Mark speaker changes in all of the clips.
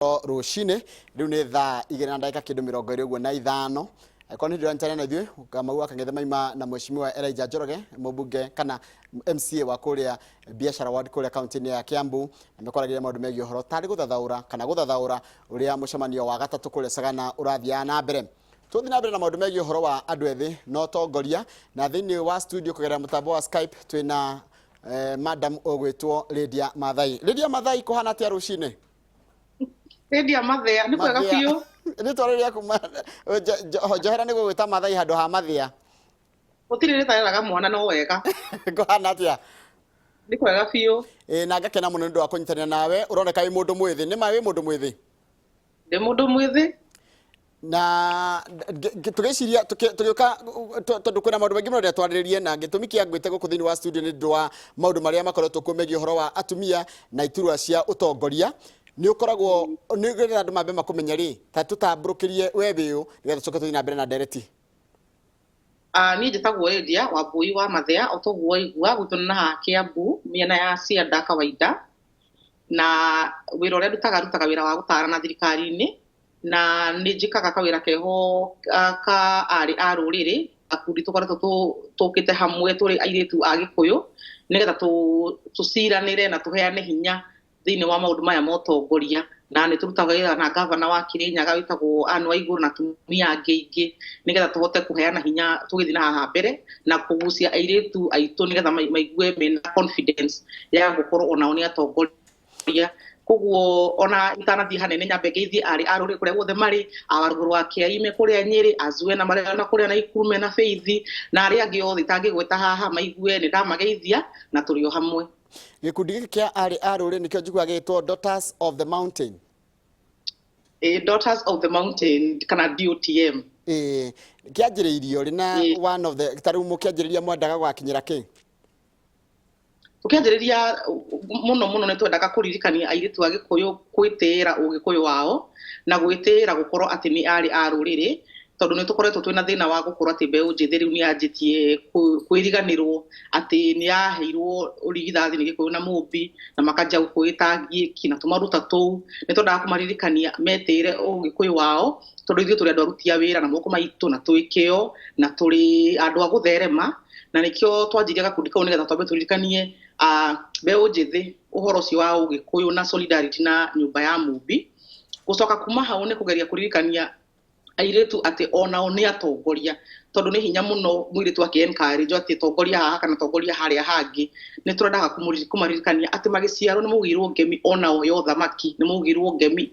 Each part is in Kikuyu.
Speaker 1: Rũcinĩ rĩu nĩ thaa 2 na ndagĩka kĩndũ 25 ũguo na ithano. Angĩkorwo nĩ ndĩranyitanĩra na ithuĩ, Kamau wa Kang'ethe maima na Mheshimiwa Elijah Njoroge, mũmbunge kana MCA wa kũrĩa Biashara Ward kũrĩa kaunti-inĩ ya Kiambu, na mekwaragĩria maũndũ megiĩ ũhoro tarĩ gũthathaũra kana gũthathaũra ũrĩa mũcemanio wa gatatũ kũrĩa Sagana ũrathiaga na mbere. Tũthiĩ na mbere na maũndũ megiĩ ũhoro wa andũ ethĩ na ũtongoria, na thĩinĩ wa studio kũgerera mũtambo wa Skype twĩna madam ũgwĩtwo Lydia Mathai. Lydia Mathai, kũhana atĩa rũcinĩ?
Speaker 2: Lydia Mathia, nĩ kwega biũ.
Speaker 1: Rĩtwa rĩu rĩaku njohera nĩ gũgwĩta Mathai handũ ha Mathia.
Speaker 2: Gũtirĩ rĩtareraga mwana no wega.
Speaker 1: Kũhana atĩa?
Speaker 2: Nĩ kwega biũ.
Speaker 1: Ĩĩ, na ngakena mũno nĩ ũndũ wa kũnyitanĩra nawe. Ũroneka wĩ mũndũ mwĩthĩ. Nĩ ma wĩ mũndũ mwĩthĩ?
Speaker 2: Ndĩ mũndũ mwĩthĩ.
Speaker 1: Na tũgĩciria tũgĩũka, tondũ kwĩna maũndũ maingĩ mũno rĩrĩa twarĩrĩrie, na gĩtũmi kĩa ngwĩte gũkũ thĩinĩ wa studio nĩ ũndũ wa maũndũ marĩa makoretwo kuo megiĩ ũhoro wa atumia na iturwa cia ũtongoria. Nĩ ũkoragwo nĩ getha andũ mambe makũmenye rĩ, ta tũtambũrũkĩrie we wĩ ũ, nĩgetha tũcoke tũthiĩ na mbere na ndereti.
Speaker 2: Niĩ njĩtagwo Lydia Wambui wa Mathia, o toguo waigua, gwitũ nĩ na haha Kiambu, mĩena ya Cianda kawaida. Na wĩra ũrĩa ndutaga, ndutaga wĩra wa gũtarana thirikari-inĩ, na nĩ njĩkaga kawĩra keho ka arĩ a rũrĩrĩ, gakundi tũkoretwo tũkĩte hamwe tũrĩ airĩtu a Gĩkũyũ, nĩgetha tũciranĩre na tũheane hinya thĩinĩ wa maũndũ maya ma ũtongoria. Na nĩ tũrutaga wĩra na gavana wa Kirinyaga wĩtagwo Anne Waigũrũ na atumia angĩ aingĩ, nĩgetha tũhote kũheana hinya tũgĩthiĩ na haha mbere na kũgucia airĩtu aitũ, nĩgetha maigue mena confidence ya gũkorwo onao nĩ atongoria. Koguo ona itanathiĩ hanene, nyambe ngeithie arĩ a rũrĩrĩ kũrĩa guothe marĩ, a Warũgũrũ wa Kĩaime kũrĩa Nyĩrĩ, Azuena marĩa na kũrĩa Naikuru mena Faith, na arĩa angĩ othe itangĩgweta haha, maigue nĩ ndamageithia na tũrĩ o hamwe.
Speaker 1: Gĩkundi gĩkĩ kĩa arĩ a rũrĩrĩ nĩkĩo njiguaga gĩgĩtwo Daughters of the Mountain.
Speaker 2: Ĩ, Daughters of the Mountain kana DOTM.
Speaker 1: Ĩ, kĩanjĩrĩirio rĩ na one of the ta rĩu mũkĩanjĩrĩria mwendaga gũgakinyĩra kĩ?
Speaker 2: Tũkĩanjĩrĩria mũno mũno nĩ twendaga kũririkania airĩtu a Gĩkũyũ gwĩtĩĩra ũgĩkũyũ wao na gwĩtĩĩra gũkorwo atĩ nĩ arĩ a rũrĩrĩ, tondũ nĩ tũkoretwo twĩna thĩna wa gũkorwo atĩ mbeũ njĩthĩ rĩu nĩ yanjĩtie kwĩriganĩrwo atĩ nĩ yaheirwo ũrigithathi nĩ Gĩkũyũ na Mũmbi, na makanjia gũkwĩta ngiĩki na tũmaũndũ ta tũu. Nĩ twendaga kũmaririkania metĩĩre ũgĩkũyũ wao, tondũ ithuĩ tũrĩ andũ aruti a wĩra na moko maitũ, na twĩ kĩo, na tũrĩ andũ a gũtherema, na nĩkĩo twanjirie gakundi kau, nĩgetha twambe tũririkanie mbeũ njĩthĩ ũhoro ũcio wa ũgĩkũyũ na solidarity na nyũmba ya Mũmbi. Gũcoka kuma hau nĩ kũgeria kũririkania airĩtu atĩ onao nĩ atongoria, tondũ nĩ hinya mũno mũirĩtu akĩ encourage atĩ tongoria haha kana tongoria harĩa hangĩ. Nĩ tũrendaga kũmaririkania atĩ magĩciarwo nĩ maugĩirwo ngemi onao ya ũthamaki, nĩ maugĩirwo ngemi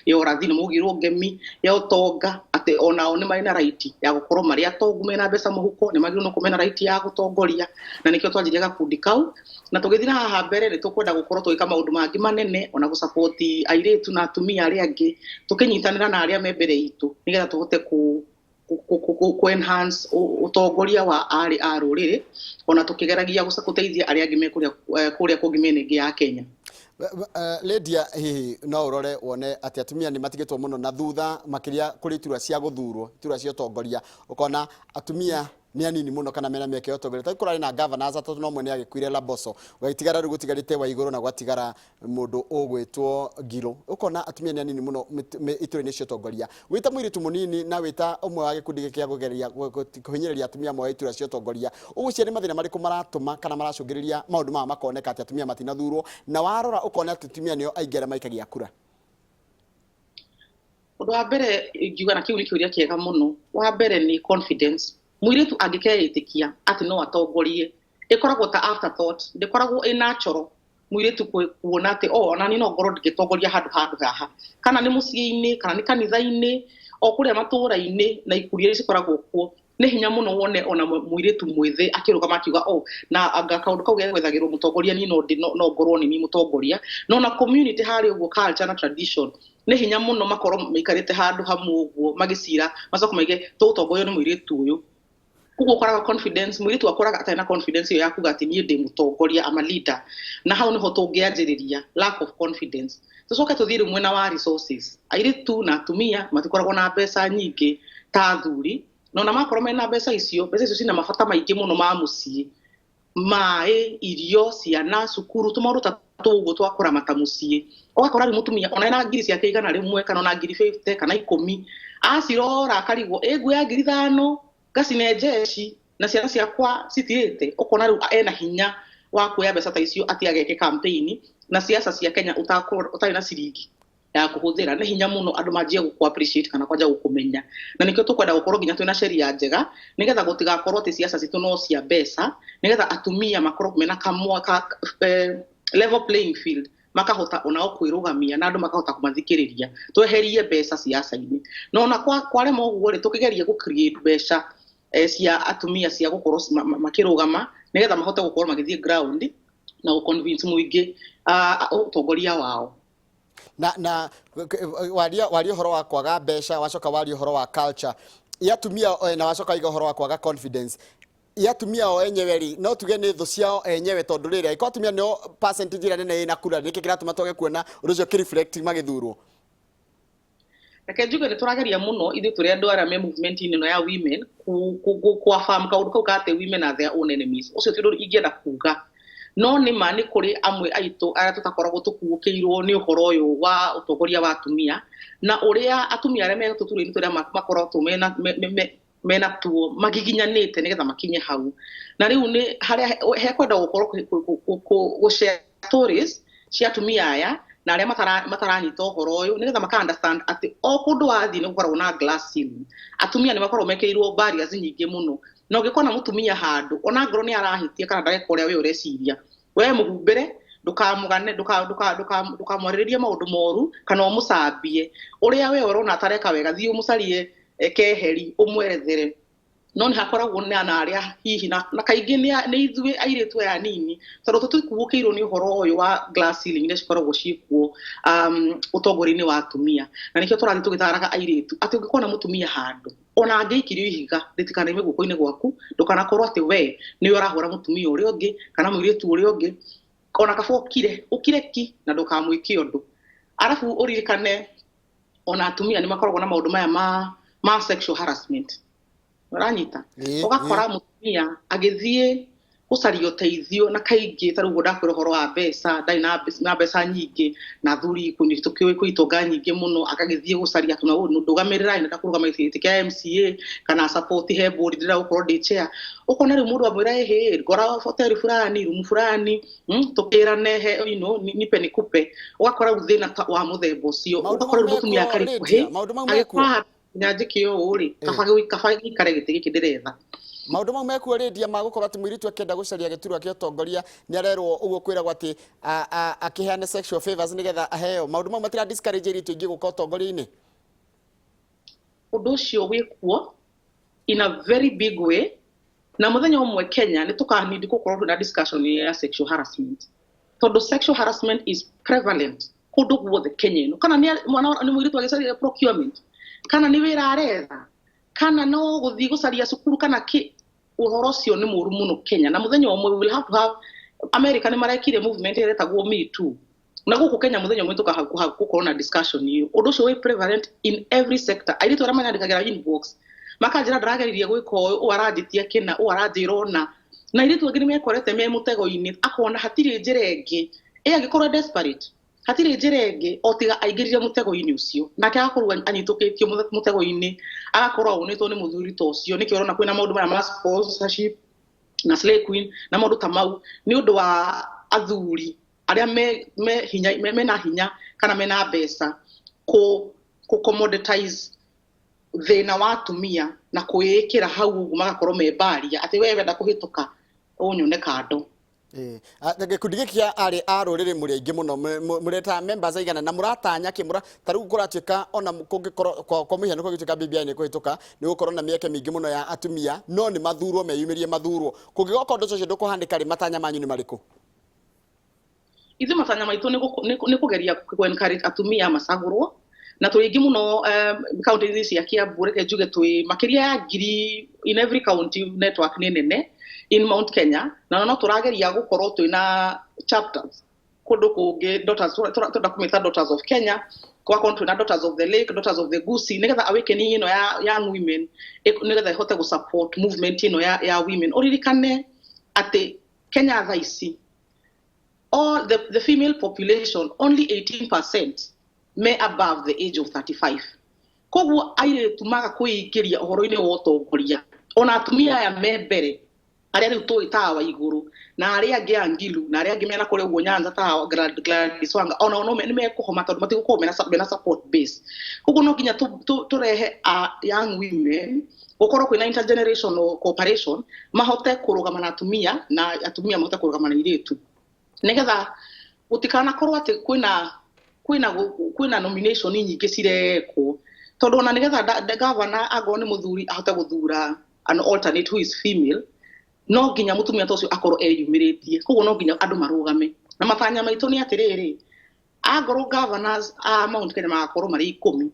Speaker 2: ya ũrathi, nĩ maugĩirwo ngemi ya ũtonga, atĩ onao nĩ marĩ na right ya gũkorwo marĩ atongu mena mbeca mũhuko, nĩ magĩrĩirwo nĩ gũkorwo mena right ya gũtongoria. Na nĩkĩo twanjirie gakundi kau, na tũgĩthiĩ na haha mbere nĩ tũkwenda gũkorwo tũgĩka maũndũ mangĩ manene, ona gũ-support airĩtu na atumia arĩa angĩ, tũkĩnyitanĩra na arĩa me mbere itũ, nĩgetha tũhote ku enhance ũtongoria wa arĩ a rũrĩrĩ, ona tũkĩgeragia gũteithia arĩa angĩ me kũrĩa kũngĩ mĩena ĩngĩ ya Kenya.
Speaker 1: Lydia, hihi no ũrore wone atĩ atumia nĩ matigĩtwo mũno na thutha, makĩria kũrĩ iturwa cia gũthurwo, iturwa cia ũtongoria, ũkona atumia nĩ anini mũno kana mena mĩeke ya ũtongoria? Tarĩu kũrarĩ na governors atatũ, no ũmwe nĩ agĩkuire, Laboso, gũgĩtigara rĩu gũtigarĩte Waigũrũ na gwatigara mũndũ ũgwĩtwo Ngirũ. Ũkona atumia nĩ anini mũno iturwa-inĩ cia ũtongoria. Wĩta mũirĩtu mũnini na wĩta ũmwe wa gĩkundi gĩkĩ gĩa kũgeria kũhinyĩrĩria atumia moe iturwa cia ũtongoria, ũgwĩciria nĩ mathĩna marĩkũ maratũma kana maracũngĩrĩria maũndũ maya makoneka atĩ atumia matinathurwo, na warora ũkona atĩ atumia nĩo aingĩ arĩa maikagia kura?
Speaker 2: Ũndũ wa mbere ingiuga, na kĩu nĩ kĩũria kĩega mũno, wa mbere nĩ confidence. Mũirĩtu angĩkeĩtĩkia atĩ no atongorie, ĩkoragwo ta afterthought, ndĩkoragwo ĩ natural mũirĩtu kuona atĩ oh, ona niĩ no ngorwo ngĩtongoria handũ haha, kana nĩ mũciĩ-inĩ, kana nĩ kanitha-inĩ, o kũrĩa matũũra-inĩ na ikundi iria cikoragwo kuo. Nĩ hinya mũno wone ona mũirĩtu mwĩthĩ akĩrũgama akiuga, oh, na anga kaũndũ kau gegwethagĩrwo mũtongoria, niĩ no ngorwo nĩ niĩ mũtongoria. No na community harĩa ũguo, culture na tradition, nĩ hinya mũno makorwo maikarĩte handũ hamwe ũguo magĩcira, macoka maige tũgũtongorio nĩ mũirĩtu ũyũ. Koguo ũkoraga confidence, mũirĩtu akoraga atarĩ na confidence ĩyo ya kuga atĩ niĩ ndĩ mũtongoria, I'm a leader. Na hau nĩho tũngĩanjĩrĩria, lack of confidence. Tũcoke tũthiĩ rĩu mwena wa resources. Airĩtu na atumia matikoragwo na mbeca nyingĩ ta athuri, na ona makorwo mena mbeca icio, mbeca icio cina mabata maingĩ mũno ma mũciĩ, maĩ, irio, ciana, cukuru, tũmaũndũ ta Tũguo twa kũramata mũciĩ, ũgakora rĩu mũtumia ona ena ngiri ciake 100 kana ona ngiri 50 kana 10, acirora akarigwo, ĩ nguoya 5,000 ngacine njeci na ciana ciakwa citirĩte. Ũkona rĩu ena hinya wa kuoya mbeca ta icio atĩ ageke campaign. Na siasa cia Kenya, ũtarĩ na ciringi ya kũhũthĩra, nĩ hinya mũno andũ manjie gũkũ appreciate kana kwanja gũkũmenya. Na nĩkĩo tũkwenda gũkorwo nginya twĩna sheria njega, nĩgetha gũtigakorwo atĩ siasa citũ no cia mbeca, nĩgetha atumia makorwo mena kamwa ka level playing field, makahota onao kwĩrũgamia na andũ makahota kũmathikĩrĩria. Tweherie mbeca siasa-inĩ. No ona kwarema ũguo rĩ, tũkĩgerie gũ create mbeca cia atumia cia gũkorwo makĩrũgama, nĩgetha mahote gũkorwo magĩthiĩ ground na gũ convince mũingĩ ũtongoria wao.
Speaker 1: Na waria ũhoro wa kwaga mbeca, wacoka waria ũhoro wa culture ya atumia na wacoka iga ũhoro wa kwaga confidence ya atumia o enyewe rĩ, no tuge nĩ thũ ciao enyewe, tondũ rĩrĩ, angĩkorwo atumia nĩo percentage ĩrĩa nene ĩna kura, nĩkĩ kĩratũma twage kuona ũndũ ũcio ũkĩreflect magĩthurwo?
Speaker 2: Reke njuge nĩ tũrageria mũno ithuĩ tũrĩ andũ arĩa me movement-inĩ ĩno ya women ku affirm kaũndũ kau ka atĩ women are their own enemies. Ũcio ti ũndũ ingĩenda kuga, no nĩ ma nĩ kũrĩ amwe aitũ arĩa tũtakoragwo tũkuũkĩirwo nĩ ũhoro ũyũ wa ũtongoria wa atumia, na ũrĩa atumia arĩa me tũturwa-inĩ tũrĩa makoretwo mena tuo magiginyanĩte nĩgetha makinye hau. Na rĩu nĩ harĩa hekwenda gũkorwo gũ share stories cia atumia aya na arĩa mataranyita ũhoro ũyũ, nĩgetha maka understand atĩ o kũndũ wathiĩ nĩ gũkoragwo na glass ceiling. Atumia nĩ makoragwo mekĩrĩirwo barriers nyingĩ mũno, na ũngĩkona mũtumia handũ, ona ngorwo nĩ arahĩtia kana ndareka ũrĩa we ũreciria, we mũhumbĩre, ndũkamũgane, ndũkamwarĩrĩrie maũndũ moru kana ũmũcambie. Ũrĩa we ũrona atareka wega, thiĩ ũmũcarie keheri ũmwerethere. No nĩ hakoragwo na arĩa hihi na kaingĩ nĩ ithuĩ airĩtu aya nini, tondũ tũtikuũkĩirwo nĩ ũhoro ũyũ wa glass ceiling iria cikoragwo ciĩkuo ũtongoria-inĩ wa atumia. Na nĩkĩo tũrathiĩ tũgĩtaraga airĩtu atĩ ũngĩkona mũtumia handũ, ona angĩikirio ihiga, rĩtikanaime guoko-inĩ gwaku. Ndũkanakorwo atĩ we nĩwe ũrahũra mũtumia ũrĩa ũngĩ kana mũirĩtu ũrĩa ũngĩ. Ona kaba ũkire, ũkire ki na ndũkamwĩke ũndũ. Arabu ũririkane ona atumia nĩ makoragwo na maũndũ maya ma sexual harassment, ũranyita?
Speaker 1: Ĩĩ.
Speaker 2: Ũgakora mũtumia agĩthiĩ gũcaria ũteithio, na kaingĩ ta rĩu ũguo ndakwĩra ũhoro wa mbeca, ndarĩ na mbeca nyingĩ, na athuri tũkĩũĩ kwĩ itonga nyingĩ mũno, agagĩthiĩ gũcaria kana ndũgamĩrĩra, ndĩrenda kũrũgama gĩtĩ kĩa MCA kana support he board, ndĩrenda gũkorwo ndĩ chair. Ũkona rĩu mũndũ amwĩra, ĩhĩ, ngora hoteli fulani, rumu fulani, tũkĩrane he nipe nikupe. Ũgakora rĩu thĩna ta wa mũthemba ũcio.
Speaker 1: Maũndũ
Speaker 2: Ũgakora
Speaker 1: mau
Speaker 2: rĩu mũtumia
Speaker 1: mekuo,
Speaker 2: akarigwo,
Speaker 1: Lydia,
Speaker 2: hĩ,
Speaker 1: maũndũ mau mekuo.
Speaker 2: Agĩkora nginya njĩke ũũ rĩ, kaba gĩikare gĩtĩ gĩkĩ ndĩretha.
Speaker 1: Maũndũ mau mekuo, Lydia, ma gũkorwo atĩ mũirĩtu akĩenda gũcaria gĩturwa kĩa ũtongoria nĩ arerwo ũguo, kwĩragwo atĩ akĩheane sexual favors nĩgetha aheo. Maũndũ mau matira discourage airĩtu aingĩ gũka ũtongoria-inĩ?
Speaker 2: Ũndũ ũcio wĩkuo in a very big way, na mũthenya ũmwe Kenya nĩ tũkanindi gũkorwo twĩna discussion ya sexual harassment, tondũ sexual harassment is prevalent kũndũ guothe Kenya ĩno. Kana nĩ mwana, nĩ mũirĩtu agĩcaria procurement, kana nĩ wĩra aretha, kana no gũthiĩ gũcaria cukuru, kana kĩ, ũhoro ũcio nĩ mũru mũno Kenya. Na mũthenya ũmwe we will have to have, America nĩ marekire movement ĩrĩa ĩtagwo Me Too, na gũkũ Kenya mũthenya ũmwe tũkaha gũkorwo na discussion ĩyo. Ũndũ ũcio wĩ prevalent in every sector. Airĩtu arĩa manyandĩkagĩra inbox makanjĩra, "Ndĩrageririe gwĩka ũyũ, ũũ aranjĩtia kĩna, ũũ aranjĩra ũna." Na airĩtu angĩ nĩ mekorete me mũtego-inĩ, akona hatirĩ njĩra ĩngĩ, ĩ angĩkorwo desperate, hatirĩ njĩra ĩngĩ o tiga aingĩrire mũtego-inĩ ũcio. Nake agakorwo anyitũkĩtio mũtego-inĩ, agakorwo aunĩtwo nĩ mũthuri ta ũcio. Nĩkĩo ũrona kwĩna maũndũ maya ma sponsorship na slay queen na maũndũ ta mau, nĩ ũndũ wa athuri arĩa me hinya, mena hinya kana mena mbeca kũ commoditize thĩna wa atumia na kwĩĩkĩra hau ũguo, magakorwo me baria atĩ we wenda kũhĩtũka ũnyone kando.
Speaker 1: Ĩĩ. Gĩkundi gĩkĩ kĩa arĩ a rũrĩrĩ, mũrĩ aingĩ mũno, mũreta members aigana, na mũratanya kĩ mũra ta rĩu kũratuĩka ona kũngĩkorwo kwa mũhiano kũngĩtuĩka BBI nĩ kũhĩtũka, nĩ gũkorwo na mĩeke mĩingĩ mũno ya atumia, no nĩ mathurwo, meyumĩrie mathurwo, kũngĩgoka ũndũ ũcio ndũkũhanĩka rĩ, matanya manyu nĩ marĩkũ?
Speaker 2: Ithuĩ matanya maitũ nĩ kũgeria kũ encourage atumia macagũrwo, na tũrĩ aingĩ mũno kaunti-inĩ cia Kiambu. Reke njuge twĩ makĩria ya 1,000 in every county. Network nĩ nene in Mount Kenya, na no tũrageria gũkorwo twĩna chapters kũndũ kũngĩ. Daughters, tũrenda kũmĩta Daughters of Kenya, gwakorwo twĩna Daughters of the Lake, Daughters of the Gusii, nĩgetha awakening ĩno ya young women nĩgetha ĩhote gũ support movement ĩno ya women. Ũririkane atĩ Kenya thaa ici All the female population, only 18% me above the age of 35. Koguo airĩtu maga kwĩingĩria ũhoro-inĩ wa ũtongoria, ona atumia aya me mbere arĩa rĩu tũĩ ta wa igũrũ na arĩa angĩ a Ngilu na arĩa angĩ mena kũrĩa ũguo Nyanza ta Gladys Wanga, ona no nĩ mekũhoma tondũ matigũkorwo mena support base. Koguo no nginya tũrehe a young women, gũkorwo kwĩna intergenerational cooperation, mahote kũrũgama na atumia na atumia mahote kũrũgama na airĩtu, nĩgetha gũtikanakorwo atĩ kwĩna nomination nyingĩ cirekwo, tondũ ona nĩgetha governor angorwo nĩ mũthuri ahote gũthura an alternate who is female, no nginya mũtumia ta ũcio akorwo eyumĩrĩtie. Koguo no nginya andũ marũgame, na matanya maitũ nĩ atĩrĩrĩ, angorwo governors a Mount Kenya magakorwo marĩ 10,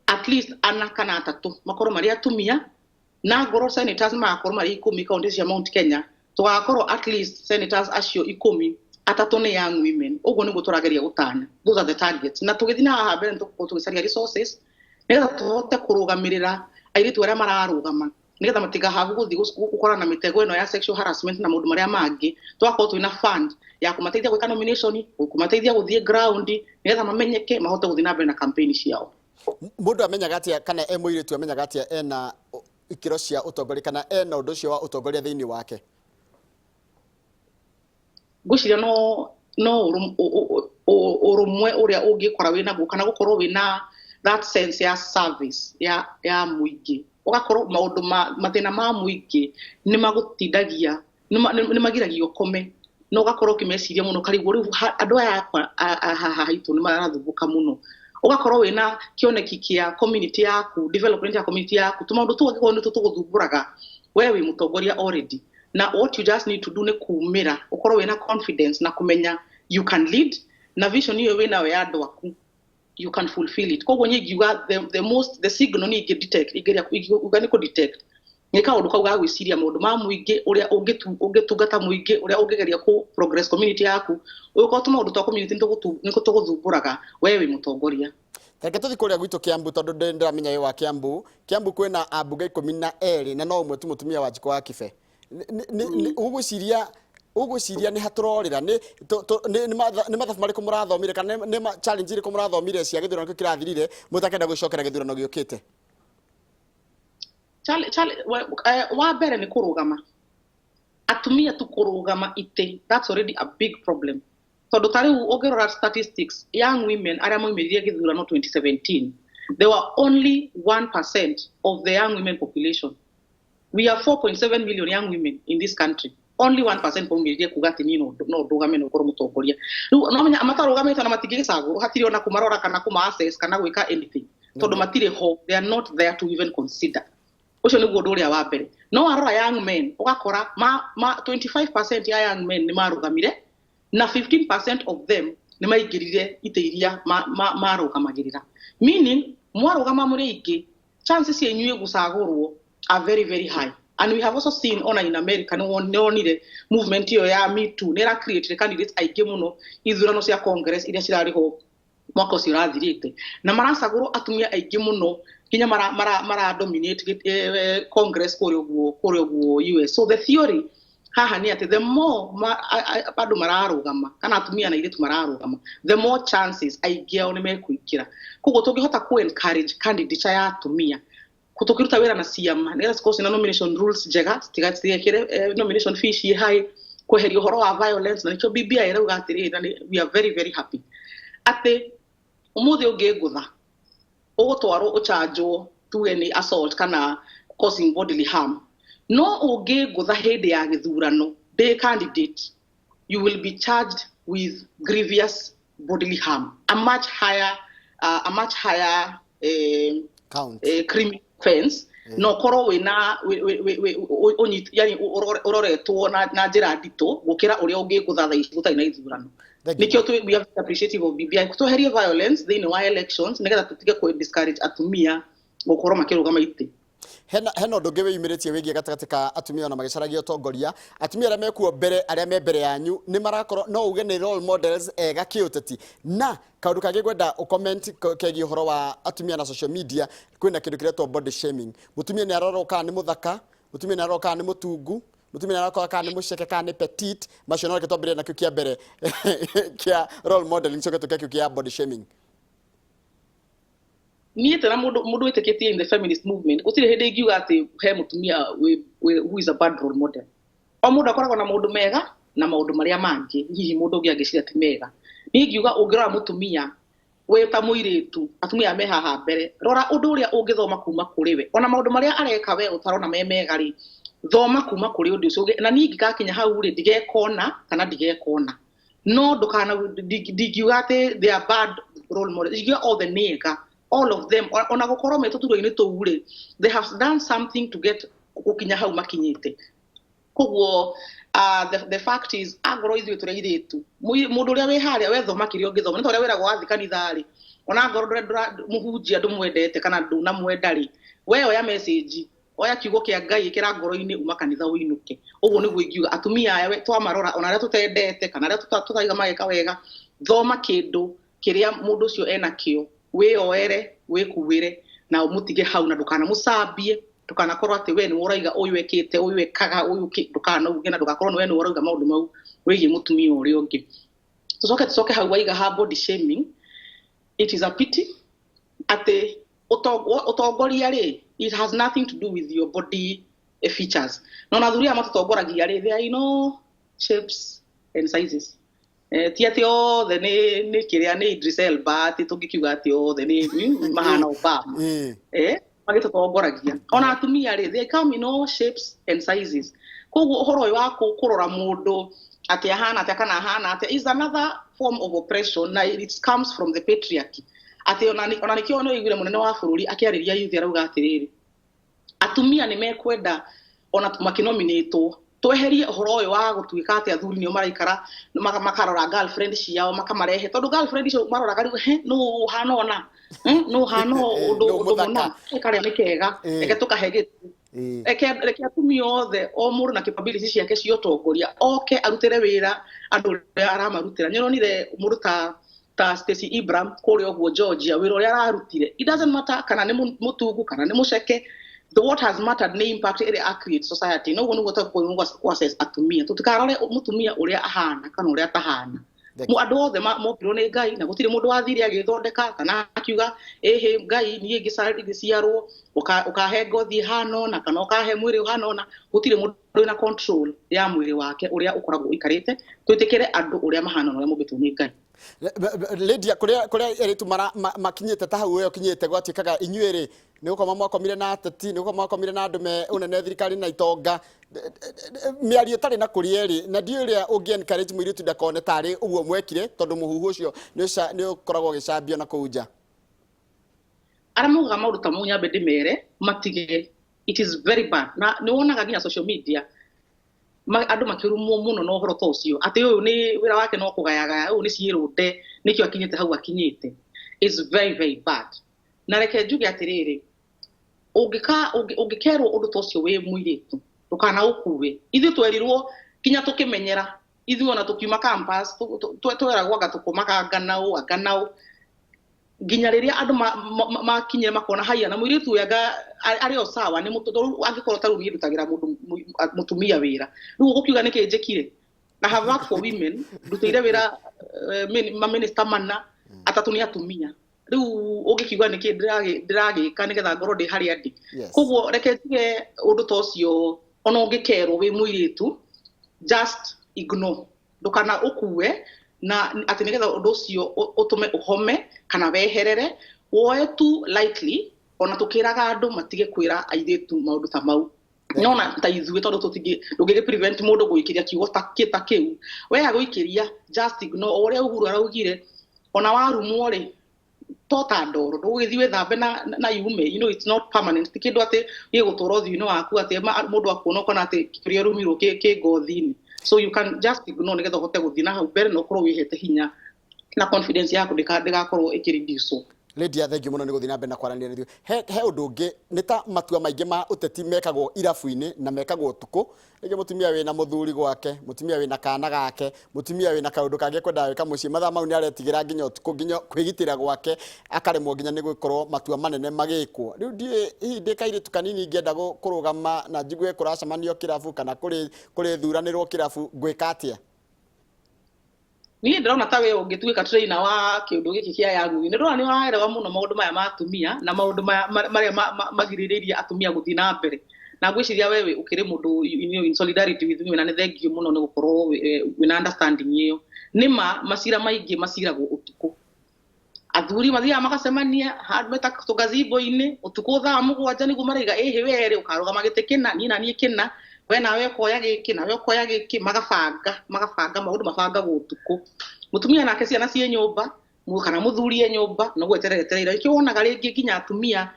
Speaker 2: at least ana kana atatũ makorwo marĩ atumia, na ngorwo senators magakorwo marĩ 10 kaunti cia Mount Kenya, tũgakorwo at least senators acio 10, atatũ nĩ young women. Ũguo nĩguo tũrageria gũtanya. Those are the targets, na tũgĩthiĩ na haha mbere nĩtũgũkorwo tũgĩcaria resources nĩgetha tũhote kũrũgamĩrĩra airĩtu arĩa mararũgama, nĩgetha matigahabu gũthiĩ gũkorana na mĩtego ĩno ya sexual harassment na maũndũ marĩa mangĩ. Tũgakorwo twĩna fund ya kũmateithia gwĩka nomination, kũmateithia gũthiĩ ground, nĩgetha mamenyeke, mahote gũthiĩ na mbere na campaign ciao.
Speaker 1: Mũndũ amenyaga atĩa, kana e mũirĩtu amenyaga atĩa ena ikĩro cia ũtongoria kana ena ũndũ ũcio wa ũtongoria thĩinĩ wake?
Speaker 2: Ngwĩciria no ũrũmwe ũrĩa ũngĩkora wĩnaguo, kana gũkorwo wĩna that sense ya service ya mũingĩ, ũgakorwo maũndũ ma mathĩna ma mũingĩ nĩ magũtindagia, nĩ magiragia ũkome, na ũgakorwo ũkĩmeciria mũno, karigwo rĩu andũ aya akwa haha haitũ nĩ marathumbũka mũno. Ũgakorwo wĩna kĩoneki kĩa community yaku, development ya community yaku. Tũmaũndũ tũu angĩkorwo nĩ tũgũthumbũraga, we wĩ mũtongoria already, na what you just need to do nĩ kumĩra, ũkorwo wĩna confidence na kũmenya you can lead, na vision ĩyo wĩnayo ya andũ aku, you can fulfill it. Koguo niĩ ingiuga the most, the signal niĩ ingĩ detect, ingiuga nĩ kũ detect nĩ kaũndũ kau ga gwĩciria maũndũ ma mũingĩ, ũrĩa ũngĩtungata mũingĩ, ũrĩa ũngĩgeria kũ progress community yaku. Ũgĩkorwo tũmaũndũ twa community nĩ tũgũthumbũraga, we wĩ mũtongoria.
Speaker 1: Reke tũthiĩ kũrĩa gwitũ Kiambu, tondũ ndĩramenya wĩ wa Kiambu. Kiambu kwĩna ambunge 12 na no ũmwe tu mũtumia, wa Njikũ wa Kibe. Ũgwĩciria nĩ hatũrorĩra nĩ mathabu marĩkũ mũrathomire, kana nĩ challenge irĩkũ mũrathomire cia gĩthurano kĩu kĩrathirire mũtakenda gũcokera gĩthurano gĩũkĩte?
Speaker 2: Wa mbere nĩ kũrũgama, atumia tu kũrũgama itĩ, that's already a big problem, tondũ ta rĩu ũngĩrora statistics, young women arĩa maumĩrire gĩthurano 2017, they were only 1% of the young women population. We are 4.7 million young women in this country. Only 1% maumĩrire kuga atĩ niĩ no ndũgame na ũkorwo mũtongoria. Rĩu no menya matarũgamĩte na matingĩgĩcagũrwo, hatirĩ ona kũmarora kana kũma assess kana gwĩka anything, tondũ matirĩ ho. They are not there to even consider. Ũcio nĩguo ũndũ ũrĩa wa mbere. No warora young men, ũgakora ma 25% ya young men nĩ marũgamire, na 15% of them nĩ maingĩrire itĩ iria marũgamagĩrĩra, meaning mwarũgama mũrĩ aingĩ, chances cia inyuĩ gũcagũrwo are very, very high. And we have also seen ona in America, nĩ wonire movement ĩyo ya Me Too nĩ ĩra create candidates aingĩ mũno ithurano cia Congress iria cirarĩ ho mwaka ũcio ũrathirĩte, na maracagũrwo atumia aingĩ mũno, nginya mara dominate Congress kũrĩa ũguo US. So the theory haha nĩ atĩ the more andũ mararũgama, kana atumia na airĩtu mararũgama, the more chances aingĩ ao nĩ mekũingĩra. Koguo tũngĩhota ku encourage candidature ya atumia, tũkĩruta wĩra na ciama nĩgetha cikorwo ciĩna nomination rules njega, citigekĩre nomination fee ciĩ high, kweheria ũhoro wa violence. Na nĩkĩo BBI ĩrauga atĩrĩrĩ, na we are very, very happy atĩ ũmũthĩ ũngĩngũtha, ũgũtwarwo ũchanjwo, tuge nĩ assault kana causing bodily harm. No ũngĩngũtha hĩndĩ ya gĩthurano ndĩ candidate, you will be charged with grievous bodily harm, a much higher
Speaker 1: count
Speaker 2: criminal offense, na ũkorwo wĩna yani ũroretwo na njĩra nditũ gũkĩra ũrĩa ũngĩngũtha thaa ici gũtarĩ na ithurano.
Speaker 1: Thank you.
Speaker 2: Nĩkĩo we are very appreciative of BBI tweherie violence thĩinĩ wa elections, nĩgetha tũtige kũ discourage atumia gũkorwo makĩrũgama itĩ.
Speaker 1: Hena ũndũ ũngĩ wĩyumĩrĩtie wĩgiĩ gatagatĩ ka atumia ona magĩcaragia ũtongoria. Atumia arĩa mekuo mbere, arĩa me mbere yanyu, nĩ marakorwo no uge nĩ role models ega kĩũteti. Na kaũndũ kangĩ ngwenda ũcomment kegiĩ ũhoro wa atumia na social media, kwĩna kĩndũ kĩretwo body shaming. Mũtumia nĩ arorwo kana nĩ mũthaka, mũtumia nĩ arorwo kana nĩ mũtungu. Mũtumia arakorwo kana nĩ mũceke kana nĩ petite, macio no reke twambĩrĩrie nakĩo kĩa mbere kĩa role modeling, coke tũke kĩu kĩa body shaming.
Speaker 2: Niĩ tena mũndũ wĩtĩkĩtie in the feminist movement, gũtirĩ hĩndĩ ingiuga atĩ he mũtumia who is a bad role model. O mũndũ akoragwo na maũndũ mega na maũndũ marĩa mangĩ hihi mũndũ ũngĩ angĩciria ti mega. Niĩ ingiuga ũngĩrora mũtumia wĩ ta mũirĩtu, atumia aya me haha mbere, rora ũndũ ũrĩa ũngĩthoma kuma kũrĩ we, ona maũndũ marĩa areka we ũtarona me mega rĩ, thoma kuma kũrĩ ũndũ ũcio. Na niĩ ingĩgakinya hau rĩ, ndigekona kana ndigekona, no ndũkana ndingiuga atĩ they are bad role models. Ingiuga othe nĩ ega, all of them, ona gũkorwo me tũturwa-inĩ tũu rĩ, they have done something to get gũkinya hau makinyĩte. Koguo the fact is, angorwo ithuĩ tũrĩ airĩtu, mũndũ ũrĩa wĩ harĩa we thoma kĩrĩa ũngĩthoma, nĩ ta ũrĩa wĩragwo wathiĩ kanitha rĩ, ona angorwo mũhunjia ndũmwendete kana ndũnamwenda rĩ, we oya message, oya kiugo kĩa Ngai, ĩkĩra ngoro-inĩ, uma kanitha ũinũke. Ũguo nĩguo ingiuga atumia aya twamarora, ona arĩa tũtendete kana arĩa tũtaiga mageka wega, thoma kĩndũ kĩrĩa mũndũ ũcio enakĩo, wĩyoere, wĩkuĩre na ũmũtige hau, na ndũkanamũcambie, ndũkanakorwo atĩ we nĩwe ũrauga ũyũ ekĩte, ũyũ ekaga, ũyũ ndũkanauge, na ndũgakorwo we nĩwe ũrauga maũndũ mau wĩgiĩ mũtumia ũrĩa ũngĩ. Tũcoke hau waiga ha body shaming, it is a pity atĩ ũtongoria rĩ, it has nothing to do with your body features. No na athuri aya matũtongoragia rĩ, they are in all shapes and sizes. Ti atĩ othe nĩ kĩrĩa nĩ Idris Elba, atĩ tũngĩkiuga atĩ othe nĩ mahana Obama. Magĩtũtongoragia. Ona atumia rĩ, they come in all shapes and sizes. Koguo ũhoro ũyũ wa kũrora mũndũ atĩ ahana atĩa kana ahana atĩa is another form of oppression, na it comes from the patriarchy. Atĩ ona nĩkĩo nĩ ũiguire mũnene wa bũrũri akĩarĩria youth arauga atĩrĩrĩ, atumia nĩ mekwenda ona makĩnominĩtwo tweherie ũhoro ũyũ wa gũtuĩka atĩ athuri nĩo maraikara makarora girlfriend ciao makamarehe, tondũ girlfriend icio maroraga rĩu, he nũ ũhana ũna, nũ ũhana ũndũ
Speaker 1: Nũ
Speaker 2: ũndũ
Speaker 1: mũthaka.
Speaker 2: mũna, karĩa nĩ kega, reke tũkahe gĩtĩ. Reke atumia othe, o mũndũ na capability ciake cia ũtongoria, oke arutĩre wĩra andũ ũrĩa aramarutĩra. Nĩ ũronire mũndũ ta Stacey Abrams kũrĩa ũguo Georgia, wĩra ũrĩa ararutire, it doesn't matter kana nĩ mũtungu kana nĩ mũceke, the what has mattered nĩ impact ĩrĩa a create society. No ũguo nĩguo twagĩrĩirwo nĩ kũ assess atumia, tũtikarore mũtumia ũrĩa ahana kana ũrĩa atahana.
Speaker 1: Thank you.
Speaker 2: Andũ othe mombirwo nĩ Ngai, na gũtirĩ mũndũ wathire agĩthondeka kana akiuga ĩhĩ Ngai niĩ ngĩciarwo ũkahe ngothi ĩhana ũna kana ũkahe mwĩrĩ ũhana ũna. Gũtirĩ mũndũ wĩna control ya mwĩrĩ wake ũrĩa ũkoragwo ũikarĩte. Twĩtĩkĩre andũ ũrĩa mahana na ũrĩa mombĩtwo nĩ Ngai.
Speaker 1: Lydia, kũrĩa airĩtu makinyĩte ta hau we ũkinyĩte, gwatuĩkaga inyuĩ rĩ nĩ gũkoma mwakomire na ateti, nĩ gũkoma mwakomire na andũ me ũnene thirikari na itonga, mĩario ĩtarĩ na kũrĩa ĩrĩ, na ndiũĩ ũrĩa ũngĩ encourage mũirĩtu ndakone tarĩ ũguo mwekire, tondũ mũhuhu ũcio nĩ ũkoragwo ũgĩcambio na kũu nja.
Speaker 2: Arĩa maugaga maũndũ ta mau nyambe ndĩmere matige, it is very bad. Na nĩ wonaga nginya social media andũ makĩrumwo mũno na ũhoro ta ũcio, atĩ ũyũ nĩ wĩra wake no kũgayagaya, ũyũ nĩ ciĩrũnde, nĩkĩo akinyĩte hau akinyĩte. It's very very bad. Na reke njuge atĩrĩrĩ, ũngĩkerwo ũndũ ta ũcio wĩ mũirĩtu, ndũkanaũkue. Ithuĩ twerirwo nginya tũkĩmenyera, ithuĩ ona tũkiuma campus, tweragwo anga tũkomaga anga naũ, anga naũ, nginya rĩrĩa andũ makinyire makona haiya na mũirĩtu ũyũ anga arĩ o sawa, nĩ tondũ angĩkorwo ta rĩu niĩ ndutagĩra mũndũ mũtumia wĩra, rĩu ũgũkiuga nĩkĩ njĩkire? I have worked for women, ndutĩire wĩra maminista mana, atatũ nĩ atumia. Rĩu ũngĩkiuga nĩkĩ ndĩragĩka nĩgetha ngorwo ndĩ harĩa ndĩ? Koguo reke njuge ũndũ ta ũcio, ona ũngĩkerwo wĩ mũirĩtu, just ignore, ndũkana ũkue na atĩ nĩgetha ũndũ ũcio ũtũme ũhome kana weherere, woe tu lightly. Ona tũkĩraga andũ matige kwĩra airĩtu maũndũ ta mau. Nona ta ithuĩ tondũ ndũngĩgĩ prevent mũndũ gũikĩria kiugo ta kĩu, we agũikĩria, just ignore. O ũrĩa Uhuru araugire, ona warumwo rĩ, to ta ndoro, ndũgũgĩthiĩ wĩthambe na yume, it's not permanent. Ti kĩndũ atĩ gĩgũtũra ũthiũ-inĩ waku atĩ mũndũ akuona ũkona atĩ kĩrĩa ũrumirwo kĩ ngothi-inĩ. So you can just ignore nĩgetha ũhote gũthiĩ na hau mbere na ũkorwo wĩhete hinya na confidence yaku ndĩgakorwo ĩkĩreduce.
Speaker 1: Lydia, thank you muno nĩ gũthiĩ na mbere na kwaranĩria na ithuĩ. He ũndũ ũngĩ nĩ ta matua maingĩ ma ũteti mekagwo irabu-inĩ na mekagwo ũtukũ. Rĩngĩ mũtumia wĩna mũthuri gwake, mũtumia wĩna kana gake, mũtumia wĩna kaũndũ kangĩ kwendaga gwĩka mũciĩ, mathaa mau nĩ aretigĩra nginya ũtukũ, nginya kwĩgitĩra gwake akaremwo nginya nĩ gũkorwo matua manene magĩkwo. Rĩu ndiũĩ hihi ndĩ kairĩtu kanini ingĩenda kũrũgama na njigue kũracemanio kĩrabu kana kũrĩthuranĩrwo kĩrabu, ngwĩka atĩa?
Speaker 2: Niĩ ndĩrona ta we ũngĩtuĩka trainer wa kĩũndũ gĩkĩ kĩa Young Women. Nĩ ndĩrona nĩ ũraerewa mũno maũndũ maya ma atumia na maũndũ maya marĩa magirĩrĩirie atumia gũthiĩ na mbere. Na ngwĩciria we ũkĩrĩ mũndũ in solidarity with women, na nĩ thengiũ mũno nĩ gũkorwo wĩna understanding ĩyo. Nĩ ma macira maingĩ maciragwo ũtukũ. Athuri mathiaga magacemania handũ meta tũgazebo-inĩ ũtukũ thaa 7 nĩguo maraiga ĩhĩ werĩ ũkarũgama gĩtĩ kĩna niĩ na niĩ kĩna, we nawe ũkoya gĩkĩ nawe ũkoya gĩkĩ, magabanga maũndũ mabangagwo ũtukũ. Mũtumia nake ciana ciĩ nyũmba kana mũthuri e nyũmba no gweterera etereire. Nĩkĩo wonaga rĩngĩ nginya atumia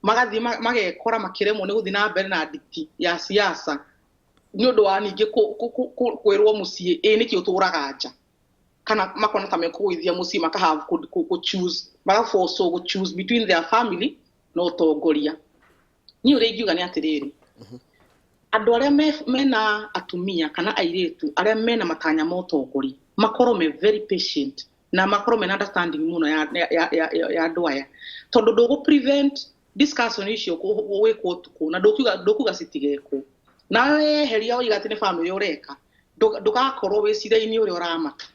Speaker 2: magathiĩ magekora makĩremwo nĩ gũthiĩ na mbere na nditi ya siasa nĩ ũndũ wa ningĩ kwĩrwo mũciĩ ĩ nĩkĩ ũtũraga nja, kana makona ta mekũgũithia mũciĩ maka have kũ choose, makaforce gũ choose between their family na ũtongoria. Niĩ ũrĩa ingiuga nĩ atĩrĩrĩ, andũ arĩa mena atumia kana airĩtu arĩa mena matanya ma ũtongoria makorwo me very patient na makorwo mena understanding mũno ya andũ aya, tondũ ndũgũ prevent discussion icio gwĩkwo ũtukũ na ndũkuga citigekwo. Nawe weheria woiga atĩ nĩ family ũreka, ndũgakorwo wĩ cira-inĩ ũrĩa ũramata.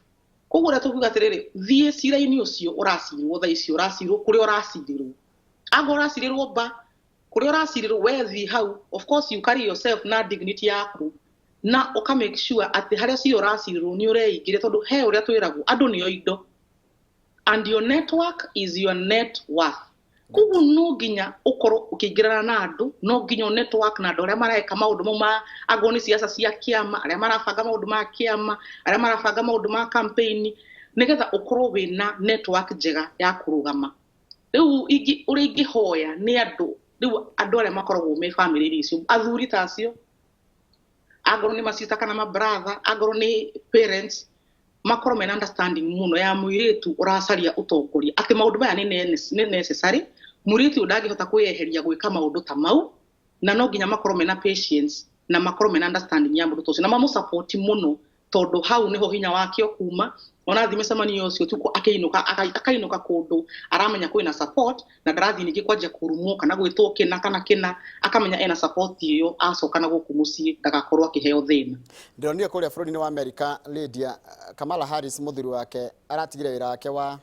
Speaker 2: Koguo ũrĩa tũkuga atĩrĩrĩ, thiĩ cira-inĩ ũcio ũracirwo thaa icio, ũracirwo kũrĩa ũracirĩrwo. Angorwo ũracirĩrwo mba, kũrĩa ũracirĩrwo we thiĩ hau, of course you carry yourself na dignity yaku na ũka make sure atĩ harĩa cira ũracirĩrwo nĩ ũreingĩria, tondũ he ũrĩa twĩragwo andũ nĩo indo, and your network is your net worth. Koguo no nginya ũkorwo ũkĩingĩrana na andũ, no nginya ũ network na andũ arĩa mareka maũndũ mau ma, angorwo nĩ siasa cia kĩama, arĩa marabanga maũndũ ma kĩama, arĩa marabanga maũndũ ma campaign, nĩgetha ũkorwo wĩna network njega ya kũrũgama. Rĩu ũrĩa ingĩhoya nĩ andũ, rĩu andũ arĩa makoragwo me family-inĩ icio, athuri ta acio, angorwo nĩ masista kana mabratha, angorwo nĩ parents, makorwo mena understanding mũno ya mũirĩtu ũracaria ũtongoria, atĩ maũndũ maya nĩ necessary, mũirĩtu ũyũ ndangĩhota kwĩyeheria gwĩka maũndũ ta mau, na no nginya makorwo mena patience na makorwo mena understanding ya mũndũ ta ũcio na mamũsupport mũno, tondũ hau nĩho hinya wake ũkuma. Ona athiĩ mĩcemanio ũcio ũtukũ akĩinũka, akainũka kũndũ aramenya kwĩna support na ndarathiĩ ningĩ kwanjia kũrumwo kana gwĩtwo kĩna kana kĩna, akamenya ena support ĩyo, acoka na gũkũ mũciĩ ndagakorwo akĩheo thĩna.
Speaker 1: Ndĩronire kũrĩa bũrũri-inĩ wa Amerika, Lydia, Kamala Harris mũthuri wake aratigire wĩra wake wa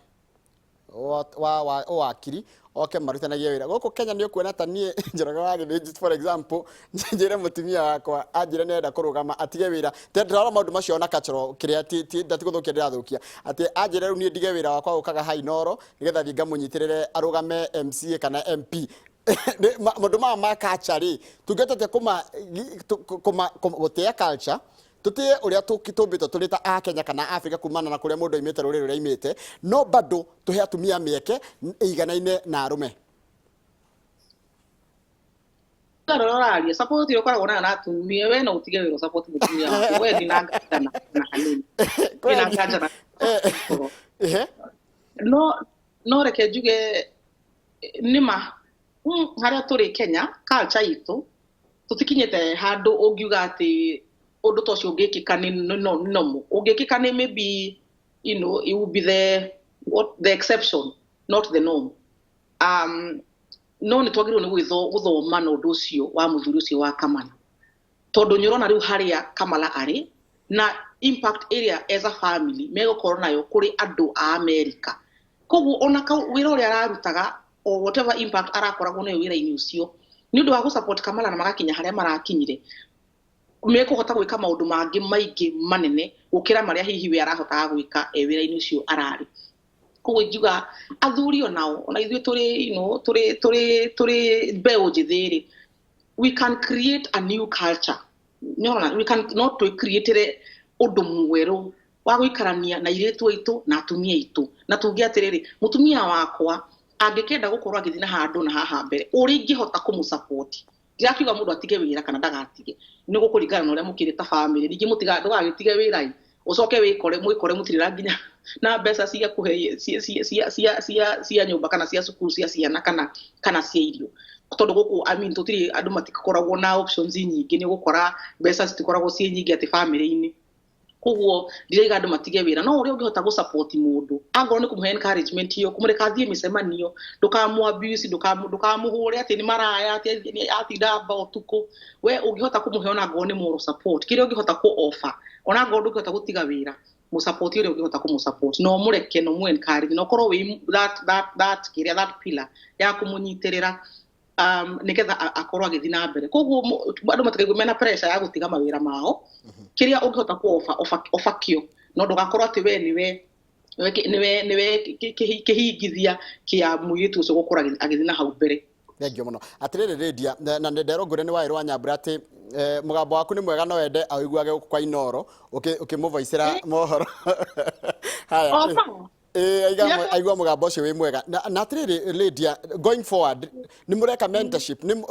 Speaker 1: ũwakiri oke marutanagie wĩra. Gũkũ Kenya nĩ ũkuona ta niĩ Njoroge wa Gĩthĩnji, for example, njĩre mũtumia wakwa anjĩre nĩarenda kũrũgama atige wĩra. Ndĩrarora maũndũ macio na cultural kĩrĩa ti ndatigũthũkia ndĩrathũkia, atĩ anjĩre rĩu niĩ ndige wĩra wakwa gũkaga Hainoro nĩgetha thiĩ ngamũnyitĩrĩre arũgame MCA kana MP. Maũndũ maya ma culture rĩ, tũngĩhota atĩa gũtĩa culture, tũtĩe ũrĩa tũmbĩtwo tũrĩ ta a Kenya kana Africa kumana na kũrĩa mũndũ aimĩte, rũrĩrĩ rũrĩa aimĩte, no bado tũhe atumia mĩeke ĩiganaine na arũme?
Speaker 2: Ũrĩa ũraria support ĩrĩa ũkoragwo nayo na atumia, we no ũtige wĩra support mũtumia waku, we ndina nganja na hanini. Ndina nganja na no reke njuge nĩma harĩa tũrĩ Kenya culture itũ tũtikinyĩte handũ ũngiuga atĩ ũndũ ta ũcio ũngĩkĩka nĩ normal. Ũngĩkĩka nĩ maybe, you know, it will be the what the exception, not the norm. No nĩ twagĩrĩirwo nĩ gũthoma na ũndũ ũcio wa mũthuri ũcio wa Kamala, tondũ nĩ ũrona rĩu harĩa Kamala arĩ na impact ĩrĩa as a family megũkorwo nayo kũrĩ andũ a America. Koguo ona wĩra ũrĩa ararutaga or whatever impact arakoragwo nayo wĩra-inĩ ũcio nĩ ũndũ wa gũ-support Kamala na magakinya harĩa marakinyire, mekũhota gwĩka maũndũ mangĩ maingĩ manene gũkĩra marĩa hihi we arahotaga gwĩka e wĩra-inĩ ũcio ararĩ. Koguo ingiuga athuri onao, ona ithuĩ tũrĩ, you know, tũrĩ mbeũ njĩthĩ rĩ, we can create a new culture. Nĩũrona, we can no twĩcreatĩre ũndũ mwerũ wa gũikarania na airĩtu aitũ na atumia aitũ, na tuge atĩrĩrĩ, mũtumia wakwa angĩkenda gũkorwo agĩthiĩ na handũ na haha mbere, ũrĩa ingĩhota kũmũsupport. Ndirakiuga mũndũ atige wĩra kana ndagatige, nĩ gũkũringana na ũrĩa mũkĩrĩ ta family. Ningĩ ndũgagĩtige wĩra ĩ, Ucoke wikore mwikore mutirira nginya na mbeca cia kuhe cia cia cia cia cia cia nyumba kana cia cukuru cia ciana kana cia irio, tondu guku, I mean, tutiri andu matikoragwo na options nyingĩ. Nĩ ũgũkora mbeca citikoragwo ciĩ nyingĩ atĩ family-inĩ. Koguo ndiraiga andũ matige wĩra, no ũrĩa ũngĩhota gũ support mũndũ, angorwo nĩ kũmũhe encouragement ĩyo, kũmũreka athiĩ mĩcemanio, ndũkamũ abuse, ndũkamũhũre atĩ nĩ maraya, atĩ atinda mba ũtukũ. We ũngĩhota kũmũhe ona angorwo nĩ moral support, kĩrĩa ũngĩhota kũ offer, ona angorwo ndũngĩhota gũtiga wĩra, mũsupport ũrĩa ũngĩhota kũmũsupport, no mũreke, no mũ encourage, no ũkorwo wĩ that kĩrĩa, that pillar ya kũmũnyitĩrĩra nĩgetha akorwo agĩthiĩ na mbere. Koguo andũ matikaigue mena pressure ya gũtiga mawĩra mao. Kĩrĩa ũngĩhota kũ offer, offer kĩo, no ndũgakorwo atĩ we nĩwe kĩhingithia kĩa mũirĩtu ũcio gũkorwo agĩthiĩ na hau mbere.
Speaker 1: Thengiũ mũno. Atĩrĩrĩ Lydia, na nĩ nderwo ngũre nĩ waĩrwo Nyambura atĩ mũgambo waku nĩ mwega, no wende awĩiguage gũkũ kwa Inoro ũkĩmũvoicĩra mohoro. Haya. Ĩĩ, aigua mũgambo ũcio wĩ mwega. Na atĩrĩrĩ Lydia, going forward nĩ mũreka mentorship? Nĩ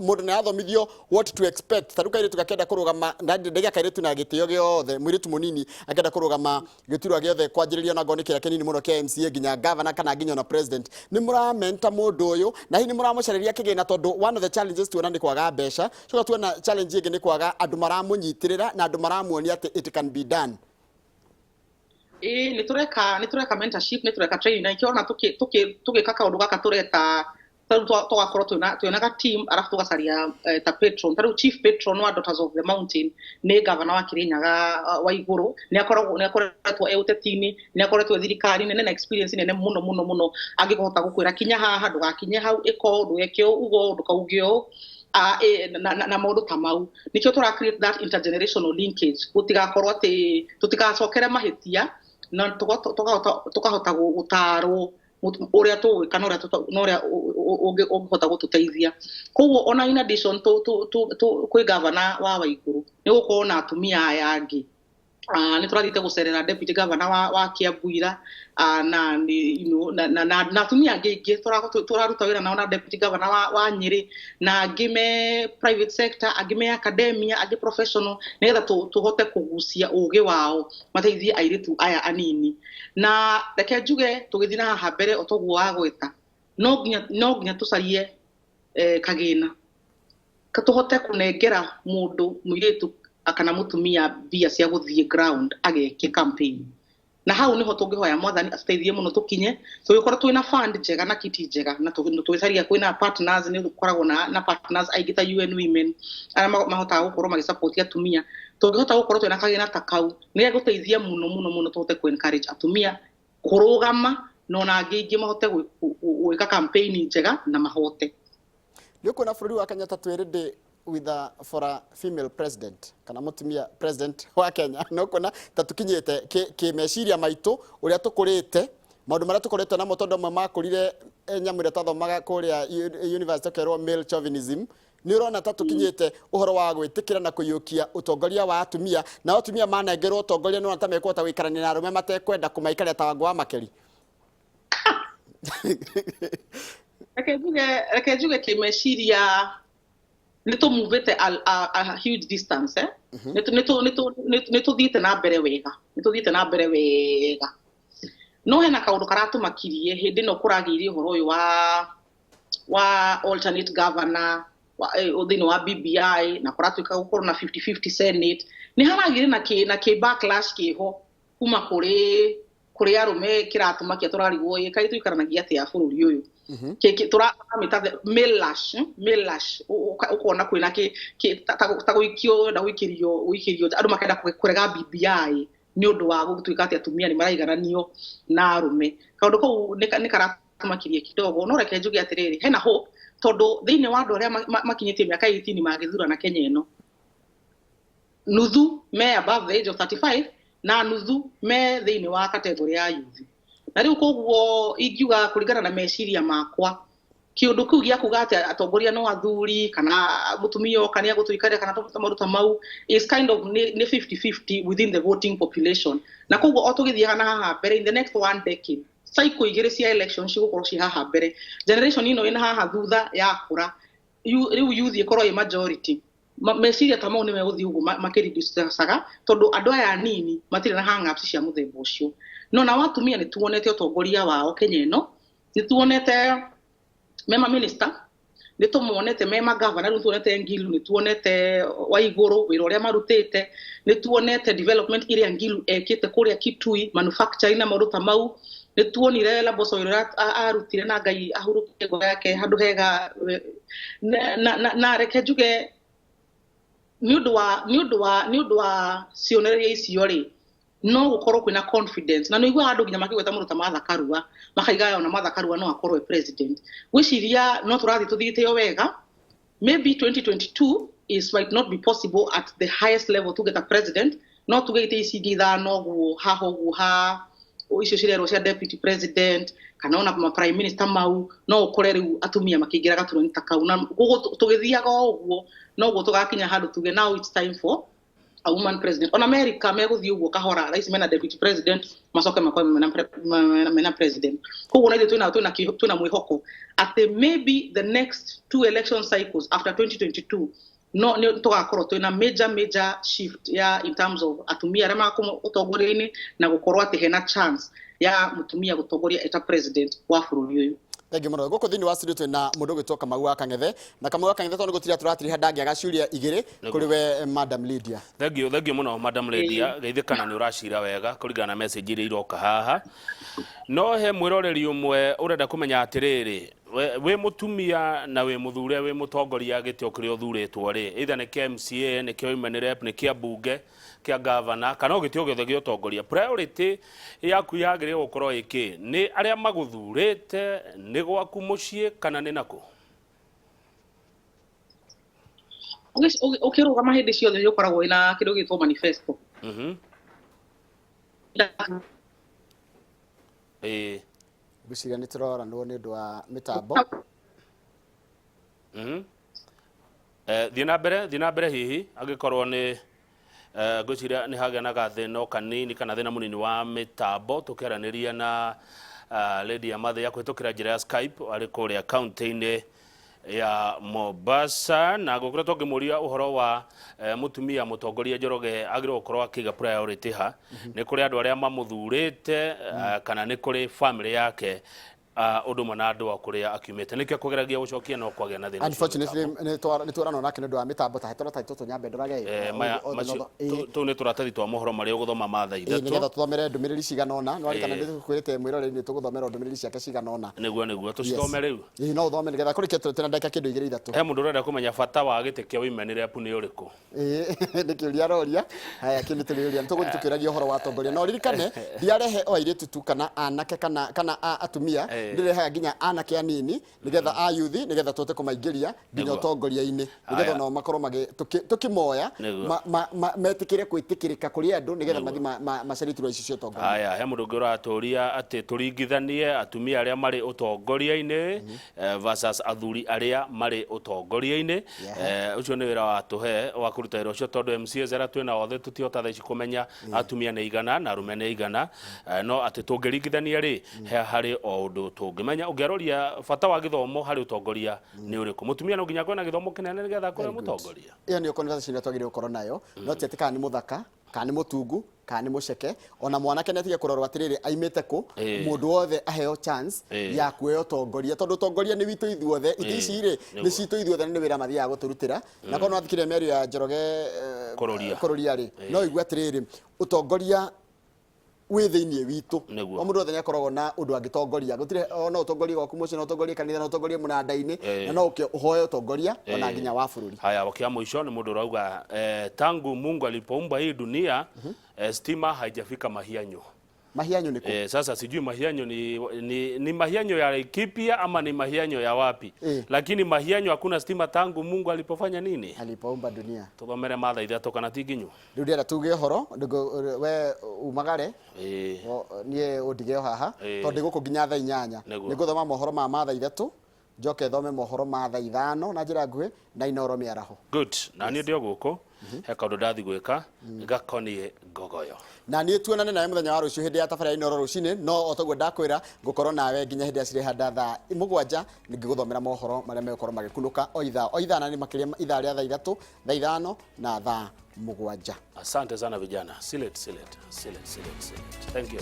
Speaker 1: mũndũ nĩ arathomithio what to expect? Ta rĩu kairĩtu gakĩenda kũrũgama, ndaiga kairĩtu na gĩtĩo gĩothe, mũirĩtu mũnini akĩenda kũrũgama gĩturwa gĩothe, kwanjĩrĩria ona ngorwo nĩ kĩrĩa kĩnini mũno kĩa MCA nginya governor kana nginya ona president, nĩ mũramenta mũndũ ũyũ na hihi nĩ mũramũcarĩria kĩgĩna? Tondũ one of the challenges tuona nĩ kwaga mbeca, coka tuona challenge ĩngĩ nĩ kwaga andũ maramũnyitĩrĩra na andũ maramuonia atĩ it can be done.
Speaker 2: Ĩĩ, nĩ tũreka mentorship, nĩ tũreka training, na ikĩona tũgĩka kaũndũ gaka tũreta tarĩu tũgakorwo twĩna ga team, arabu tũgacaria ta patron. Tarĩu chief patron wa Daughters of the Mountain nĩ gavana wa Kirinyaga, wa igũrũ. Nĩ akoretwo e ũteti-inĩ, nĩ akoretwo e thirikari-inĩ nene, experience nene mũno mũno mũno, angĩkũhota gũkwĩra kinya haha, ndũgakinye hau, ĩka ũũ, ndũgeke ũũ, uga ũũ, ndũkauge ũũ, na maũndũ ta mau. Nĩkĩo tũra create that intergenerational linkage, gũtigakorwo atĩ tũtigacokere mahĩtia, na tũkahota gũtarwo ũrĩa tũgwĩka na ũrĩa ũngĩhota gũtũteithia. Koguo ona in addition kwĩ gavana wa Waigũrũ, nĩ gũkorwo na atumia aya angĩ. Nĩ tũrathiĩte gũcerera deputy governor wa Kiambu ira, na nĩ, na atumia angĩ aingĩ tũraruta wĩra nao, na deputy governor wa Nyĩrĩ, na angĩ me private sector, angĩ me academia, angĩ professional, nĩgetha tũhote kũgucia ũgĩ wao mateithie airĩtu aya anini. Na reke njuge, tũgĩthiĩ na haha mbere, o toguo wagweta, no nginya tũcarie kagĩna tũhote kũnengera mũndũ mũirĩtu kana mũtumia mbia cia gũthiĩ ground ageke campaign. Na hau niho tũngĩhoya Mwathani atũteithie mũno, tũkinye tũgĩkorwo twĩna fund njega na kiti njega, na tũgĩcaria kwĩna partners. Nĩ gũkoragwo na partners aingĩ ta UN Women arĩa mahotaga gũkorwo magĩsupport atumia. Tũngĩhota gũkorwo twĩna kagĩna ta kau, nĩ gegũteithia mũno mũno mũno tũhote kũ encourage atumia kũrũgama, na ona angĩ aingĩ mahote gwĩka campaign njega na mahote.
Speaker 1: Nĩ ũkuona bũrũri wa Kenya ta twĩ ready with a, for a female president kana mũtumia president wa Kenya? Nĩ ũkuona ta tũkinyĩte kĩmeciria maitũ, ũrĩa tũkũrĩte, maũndũ marĩa tũkoretwo namo? Tondũ amwe makũrire nyamũ ĩrĩa twathomaga kũrĩa university ũkerwo male chauvinism. Nĩ ũrona ta tũkinyĩte ũhoro wa gwĩtĩkĩra na kũiyũkia ũtongoria wa atumia, na atumia manengerwo ũtongoria, nĩ ũrona ta mekũhota gũikarania na arũme matekwenda kũmaikaria ta Wangũ wa Makeri?
Speaker 2: Reke njuge kĩmeciria nĩ tũmuvĩte a huge distance, eh? Nĩ tũthiĩte na mbere wega, nĩ tũthiĩte na mbere wega, no hena kaũndũ karatũmakirie hĩndĩ ĩno kũragĩire ũhoro ũyũ wa alternate governor thĩinĩ wa BBI, na kũratuĩka gũkorwo na 50-50 Senate. Nĩ haragĩire na kĩ backlash kĩho kuma kũrĩ arũme, kĩratũmakia tũrarigwo ĩ kaĩ tũikaranagia atĩa bũrũri ũyũ. Tũramĩta the male lash, male lash. Ũkona kwĩna ta gũikio na gũikĩrio andũ makenda kũrega BBI nĩ ũndũ wa gũtuĩka atĩ atumia nĩ maraigananio na arũme. Kaũndũ kau nĩ karatũmakirie kidogo, no reke njuge atĩrĩrĩ, hena hope, tondũ thĩinĩ wa andũ arĩa makinyĩtie mĩaka 18 magĩthurana Kenya ĩno, nuthu me above the age of 35 na nuthu me thĩinĩ wa category ya youth. Na rĩu koguo ingiuga, kũringana na meciria makwa, kĩũndũ kĩu gĩa kuga atĩ atongoria no athuri kana mũtumia oka nĩ agũtũikaria kana maũndũ ta mau is kind of nĩ 50-50 within the voting population. Na koguo o tũgĩthiaga na haha mbere, in the next one decade, cycle igĩrĩ cia election cigũkorwo ci haha mbere, generation ĩno ĩna haha thutha yakũra, rĩu youth ĩkorwo ĩ majority. Meciria ta mau nĩ megũthiĩ ũguo makĩreducaga, tondũ andũ aya anini matirĩ na hang-ups cia mũthemba ũcio. No nao atumia nĩ tuonete ũtongoria wao Kenya ĩno, nĩ tuonete mema minister, nĩ tũmonete mema governor, rĩu tuonete Ngilu, nĩ tuonete Waigũrũ wĩra ũrĩa marutĩte, nĩ tuonete development ĩrĩa Ngilu ekĩte kũrĩa Kitui, manufacturing na maũndũ ta mau. Nĩ tuonire Laboso wĩra ũrĩa arutire, na Ngai ahurũkie ngoro yake handũ hega. Na reke njuge, nĩ ũndũ wa cionereria icio rĩ, no gũkorwo kwĩna confidence, na nĩ ũiguaga andũ nginya makĩgweta mũndũ ta Martha Karua, makaiga ona Martha Karua no akorwo e president. Gwĩciria no tũrathiĩ tũthiĩte o wega. Maybe 2022 is might not be possible at the highest level to get a president, no tuge itĩ ici ingĩ ithano ũguo haha ũguo, ha icio cirerwo cia deputy president kana ona ma prime minister mau, no ũkore rĩu atumia makĩingĩra gaturwa ta kau. Na tũgĩthiaga o ũguo, noguo tũgakinya handũ tuge now it's time for a woman president. Ona America megũthiĩ ũguo kahora, thaa ici mena deputy president, macoke makorwo mena president. Koguo na ithuĩ twĩna mwĩhoko atĩ maybe the next two election cycles after 2022 no nĩ tũgakorwo twĩna major shift ya in terms of atumia arĩa magakorwo ũtongoria-inĩ, na gũkorwo atĩ hena chance ya mũtumia gũtongoria eta president wa bũrũri ũyũ.
Speaker 1: Thank you mũno. Gũkũ thĩinĩ wa studio twĩna mũndũ ũgwĩtwo Kamau wa Kang'ethe, na Kamau wa Kang'ethe, tondũ gũtirĩa tũratiriha, ndangĩaga ciũria igĩrĩ kũrĩ we, Madam Lydia.
Speaker 3: Thank you, thank you mũno, Madam Lydia. Geithĩkana nĩ ũracira wega kũringana na message iria iroka haha. No he mwĩroreri ũmwe ũrenda kũmenya atĩrĩrĩ, wĩ mũtumia na wĩ mũthure, wĩ mũtongoria gĩtĩ o kĩrĩa ũthurĩtwo rĩ, either nĩ kĩa MCA, nĩ kĩa women rep, nĩ kĩa mbunge, kĩa gavana, kana o gĩtĩ o gĩothe gĩa ũtongoria, priority yaku yagĩrĩire gũkorwo ĩkĩ? Nĩ arĩa magũthurĩte, nĩ gwaku mũciĩ, kana nĩ nakũ?
Speaker 2: Ũkĩrũgama hĩndĩ ciothe nĩ ũkoragwo wĩna kĩndũ gĩtwo manifesto.
Speaker 1: Ngwĩciria nĩ tũroranwo nĩ ũndũ wa mĩtambo.
Speaker 3: Thiĩ na mbere hihi angĩkorwo nĩ ngwĩciria nĩ hagĩa na gathĩna o kanini kana thĩna mũnini wa mĩtambo, tũkĩaranĩria na Lydia Mathia kũhĩtũkĩra njĩra ya Skype arĩ kũrĩa kaunti-inĩ ya Mombasa, na ngũkoretwo ngĩmũria ũhoro wa mũtumia mũtongoria Njoroge agĩrĩirwo gũkorwo akĩiga priority ha, nĩ kũrĩ andũ arĩa mamũthurĩte kana nĩ kũrĩ family yake, ũndũ ũmwe na andũ a kũrĩa akiumĩte. Nĩkĩo kũgeragia gũcokia no kwagĩa na thĩna ũcio wa
Speaker 1: Unfortunately,
Speaker 3: mĩtambo.
Speaker 1: Nĩ twaranwo nake nĩ ũndũ wa mĩtambo. Ta tũratathi tũtũ nyambe ndorage.
Speaker 3: Maya macio tũu nĩ tũratathi twa mohoro marĩa ũgũthoma ma thaa
Speaker 1: nĩgetha
Speaker 3: 3.
Speaker 1: Tũthomere ndũmĩrĩri cigana ũna. Nĩ warikana nĩ tũkwĩrĩte mwĩroreri nĩ tũgũthomera ndũmĩrĩri ciake cigana ũna.
Speaker 3: Nĩguo tũcithome rĩu.
Speaker 1: Ĩĩ, no ũthome nĩgetha kũrĩkia, twĩna ndagĩka kĩndũ 2 3.
Speaker 3: He mũndũ ũrenda kũmenya bata wa gĩtĩ kĩa women rep nĩ ũrĩkũ.
Speaker 1: Ĩĩ, nĩ kĩũria aroria. Haya, kĩu nĩ tũrĩũria, nĩ tũgũthiĩ tũkĩũragia ũhoro wa atongoria. No ririkane ndiarehe o airĩtu tu kana anake kana atumia, ndĩrehaga nginya anake anini, nĩgetha a youth, nĩgetha tũhote kũmaingĩria nginya ũtongoria-inĩ, nĩgetha onao makorwo tũkĩmoya metĩkĩre kwĩtĩkĩrĩka kũrĩ andũ, nĩgetha mathiĩ macarie iturwa ici cia ũtongoria.
Speaker 3: Haya, he mũndũ ũngĩ ũratũria atĩ tũringithanie atumia arĩa marĩ ũtongoria-inĩ versus athuri arĩa marĩ ũtongoria-inĩ. Ũcio nĩ wĩra watũhe wa kũruta wĩra ũcio, tondũ MCAs arĩa twĩna othe tũtihota thaa ici kũmenya atumia nĩ igana na arũme nĩ igana. No atĩ tũngĩringithania rĩ, he harĩ o ũndũ tũngĩmenya. Ũngĩaroria bata wa gĩthomo harĩ ũtongoria nĩ ũrĩkũ? Mũtumia no nginya akorwo na gĩthomo kĩnene nĩgetha akorwo e mũtongoria?
Speaker 1: Ĩyo nĩyo conversation ĩrĩa twagĩrĩirwo gũkorwo nayo. No ti atĩ kana nĩ mũthaka, kana nĩ mũtungu, kana nĩ mũceke. Ona mwanake nĩ atige kũrorwo atĩrĩrĩ, aimĩte kũ. Mũndũ wothe aheo chance ya kuoya ũtongoria, tondũ ũtongoria nĩ witũ ithuothe. Itĩ ici rĩ, nĩ citũ ithuothe, na nĩ wĩra mathiaga gũtũrutĩra. Na korwo no wathikĩrĩria mĩario ya Njoroge
Speaker 3: Kũrũria.
Speaker 1: Kũrũria rĩ, no igue atĩrĩrĩ, ũtongoria wĩ thĩinĩ witũ. O mũndũ wothe nĩ akoragwo na ũndũ angĩtongoria. Gũtirĩ o no ũtongorie gwaku mũciĩ, no ũtongorie kanitha, no ũtongorie mũnanda-inĩ, na no ũke ũhoe ũtongoria ona nginya wa bũrũri.
Speaker 3: Haya, wakia mwisho ni mũndũ ũrauga tangu Mungu alipoumba hii dunia stima haijafika Mahianyo.
Speaker 1: Mahianyo nĩ kũ?
Speaker 3: Sasa sijui Mahianyo ni Mahianyo ya Laikipia ama ni Mahianyo ya wapi. Lakini Mahianyo hakuna stima tangu Mungu alipofanya nini?
Speaker 1: Alipoumba dunia.
Speaker 3: Tuthomere ma thaa 3 kana ti nginyu.
Speaker 1: Rĩu ndĩrenda tuge ũhoro we umagare. Niĩ ũndige o haha, tondũ ndĩ gũkũ nginya thaa 8. Nĩ ngũthoma mohoro ma thaa 3. Njoke thome mohoro ma thaa 5 na njĩra nguhĩ na Inoro mĩaraho.
Speaker 3: Good. Na niĩ ndĩ o gũkũ, he kaũndũ ndathi gwĩka gakoniĩ ngogoyo.
Speaker 1: Na niĩ tuonane nawe mũthenya wa rũciũ hĩndĩ ya tabarĩra ya Inoro rũcinĩ, no o toguo ndakwĩra, ngũkorwo nawe nginya hĩndĩ ya cirĩhanda thaa 7 ngĩgũthomera mohoro marĩa megũkorwo magĩkunũka o ithaa o ithaa, na nĩ makĩria ithaa rĩa thaa 3, thaa 5 na thaa 7.
Speaker 3: Asante sana vijana. Silet, silet, silet, silet, silet. Thank you.